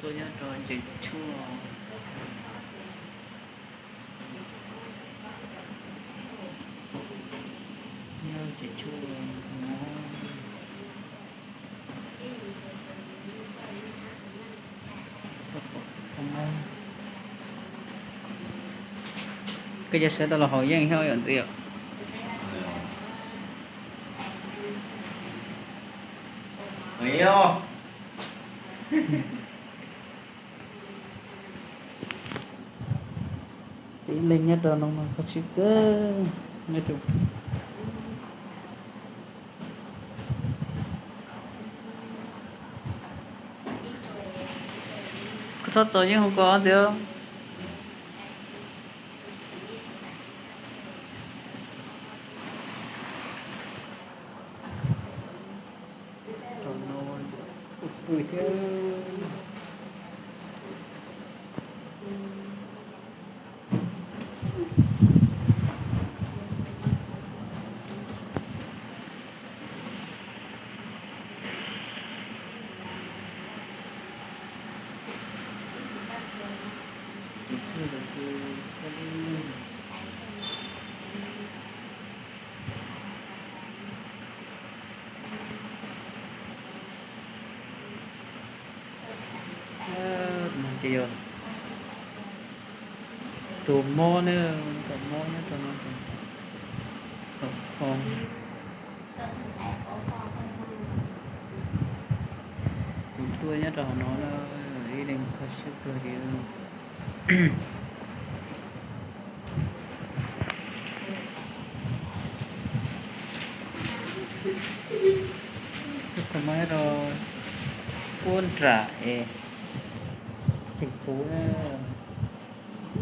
Tuaj nyob rau ntses tshuaj, nyob ntses tshuaj no. Koj cia sawv tau los haus yeej thiab yom ntxiv. Tib leeg nyob rau no mas kho siab kawg, nyob rau, koj txhob txaus yeej hauv ko ntxiv. Tom no ua pw thiab. Ces yog tus mob na, tus mob nyob rau no, tus kho, tus tuaj nyob rau hauv no na, ib leeg kho siab kawg li. Tus kho mob nyob rau Puab Nram es tseem puv na,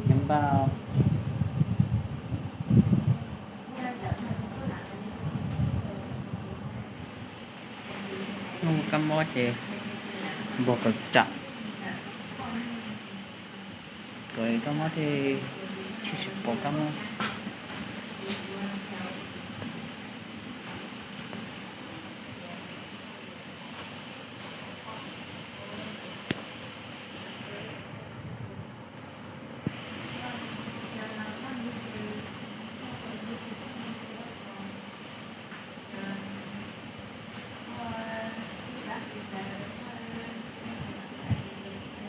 nyob npaj. Muaj kab mob ces npog kawm tsam, kawm kab mob thiaj tsis pom kab mob.